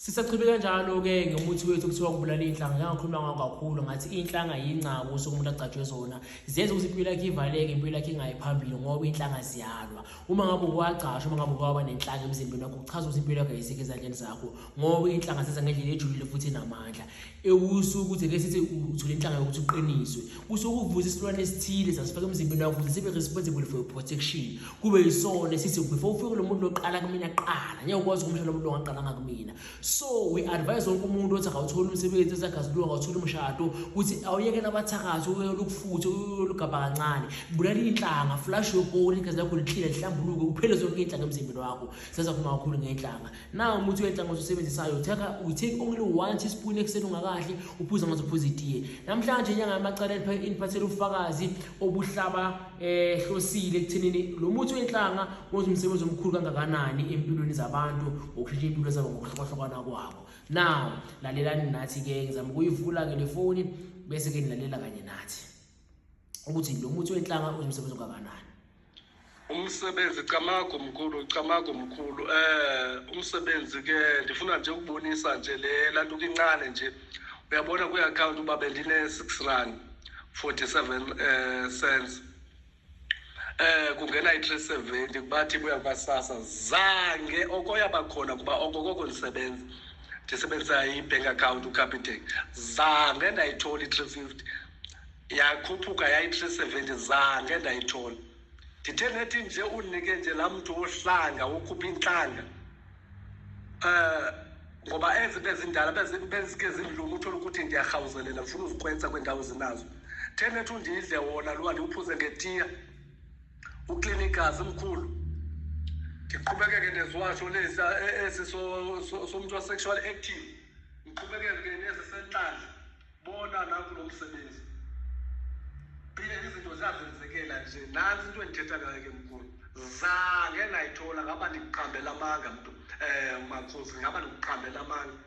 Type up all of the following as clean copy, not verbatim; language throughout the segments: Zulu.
Sisaqhubeka njalo-ke ngomuthi wethu okuthiwa ukubulala iy'nhlanga. Ngike ngakhuluma ngawo kakhulu ngathi iy'nhlanga yingcabo osuke umuntu agcatshwe zona. Zenza ukuthi impilo yakhe ivaleke, impilo yakhe ingayi phambili ngoba iy'nhlanga ziyalwa. Uma ngabe ukwagcashwa, uma ngabe kwaba nenhlanga emzimbeni wakho, kuchaza ukuthi impilo yakho ayisekho ezandleni zakho ngoba iy'nhlanga zenza ngendlela ejulile futhi enamandla. Ekusuke ukuthi ake sithi uthole inhlanga yokuthi uqiniswe, kusuke kuvuza isilwane esithile sasifaka emzimbeni wakho ukuze sibe responsible for your protection. Kube yisona esithi before ufike lo muntu loqala kumina kuqala, ngeke ukwazi ukumsha lo muntu ongaqalanga kumina. So we advise wonke umuntu othi akawutholi umsebenzi, othi akazilunga, akawutholi umshado, ukuthi awuyekele abathakathi, uyekele ukufutha, uyekele ukugabha kancane. Bulala iy'nhlanga, flush your body, igazi lakho lihlile lihlambuluke, kuphele zonke iy'nhlanga emzimbeni wakho. Sesakhuluma kakhulu ngey'nhlanga. Nawu umuthi wenhlanga osusebenzisayo, take, we take only 1 teaspoon ekuseni ungakadli, uphuze ngathi uphuza itiye. Namhlanje inyanga yamacala iniphathele ubufakazi obuhlaba hlosile ekuthenini lo muthi wenhlanga wenza umsebenzi omkhulu kangakanani empilweni zabantu ngokushintsha impilo zabo ngokuhlukahlukana kwabo. Now lalelani nathi-ke, ngizama ukuyivula-ke le foni bese-ke nilalela kanye nathi ukuthi lo muthi wenhlanga wenza umsebenzi ongakanani. Umsebenzi camagu mkhulu, camagu mkhulu. Umsebenzi ke ndifuna nje ukubonisa nje le lanto incane nje. Uyabona kwi-account uba bendine 6 rand 47 cents. Kungena i-370 kubathi buya kwaSASSA zange okoya bakhona kuba okokoko ndisebenza. Ndisebenzisa i-bank account uCapitec. Zange ndayithola i-350. Yakhuphuka yayi-370 zange ndayithola. Ndithe nethi nje unike nje laa mntu wohlanga wokhupha intlanga. Ngoba ezi bezindala bezike zindiluma uthole ukuthi ndiyarhawuzelela ndifuna uzikrwetsa kwiindawo zinazo. The nethi undidle wona lowa ndiwuphuze ngetiya. Uklini igazi mkhulu. Ndiqhubekeke neziwasho lesi esi somntu wa-sexual active. Ndiqhubekeke nesi sentlantla. Bona nanku lo msebenzi. Phile izinto ziyazenzekela nje. Nantsi into endithetha ngayo ke mkhulu. Zange ndayithola, ngaba ndikuqambela amanga mntu, makhosi, ngaba ndikuqambela amanga.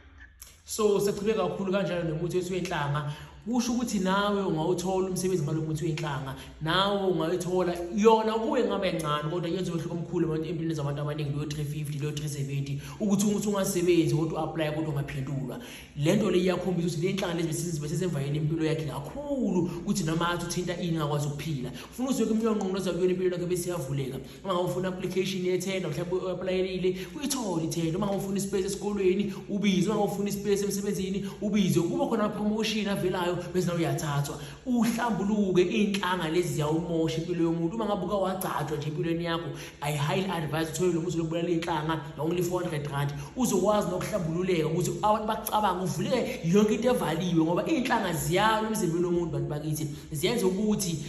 So sechube kakhulu kanjalo nomuthi wethu wenhlanga. Kusho ukuthi nawe ungawuthola umsebenzi ngalo muthi wenhlanga, nawe ungayithola yona kuwe ngabe ncane kodwa yenza umehluko omkhulu abantu empilweni zabantu abaningi, leyo 350 leyo 370 ukuthi ukuthi ungasebenzi kodwa u-apply kodwa ungaphendulwa. Le nto le iyakhombisa ukuthi le nhlanga lezi besesemvayeni impilo yakhe kakhulu, ukuthi noma athi uthinta ini ngakwazi ukuphila. Ufuna uzwe kumnyonqo noza kuyona impilo yakhe bese iyavuleka. Uma ngabe ufuna application yethenda mhlawumbe u-applyelile uyithole ithenda. Uma ngabe ufuna ispace esikolweni ubizwe, uma ngabe ufuna ispace emsebenzini ubizwe, kuba khona promotion avelayo bese nawe uyathathwa uhlambuluke. Iy'nhlanga lezi ziyawumosha impilo yomuntu. Uma ngabe uke wagcatshwa nje empilweni yakho, I highly advise uthole lo muthi lokubulala iy'nhlanga only 400 rand, uzokwazi nokuhlambululeka ukuthi abantu bakucabanga uvuleke yonke into evaliwe, ngoba iy'nhlanga ziyalwa emzimbeni womuntu. Bantu bakithi, ziyenza ukuthi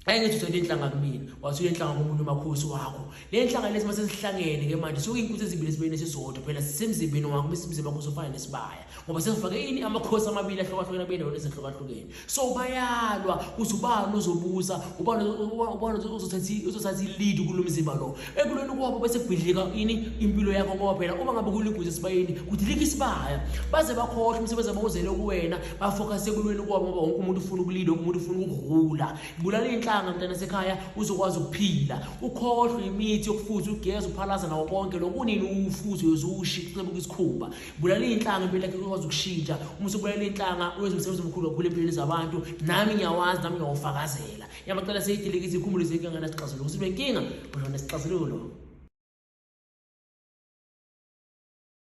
ayingithi uthole inhlanga kumina, wathola inhlanga komunye umakhosi wakho. Le nhlanga lezi mase sihlangene ke manje suke inkuthu ezimbili esibeni esisodwa, phela sisemzimbeni wakho, bese umzimba wakho usufana nesibaya ngoba sesifake ini amakhosi amabili ahlukahlukene abendaweni ezihlukahlukene. So bayalwa ukuthi ubani ozobusa, ubani uzothatha i-lead kulo mzimba lo. Ekulweni kwabo bese kubhidlika ini impilo yakho, ngoba phela uma ngabe kuligwiza esibayeni kudilika isibaya, baze bakhohlwe umsebenzi abawuzele kuwena, bafocus ekulweni kwabo, ngoba wonke umuntu ufuna ukulida, wonke umuntu ufuna ukurula. Bulala iy'nhlanga mntana sekhaya, uzokwazi ukuphila, ukhohlwe imithi yokufuza, ugeza, uphalaza nawo konke lokho. Kunini ufuze uyoze ushe kucebuka isikhumba. Bulala iy'nhlanga impilo yakhe ikwazi ukushintsha. Uma usubulala iy'nhlanga wenza umsebenzi omkhulu kakhulu empilweni zabantu. Nami ngiyawazi, nami ngiyawufakazela. Yamacala seyidilika izikhumulo zenkinga ngesixazululo. Ukuthi inkinga usho nesixazululo.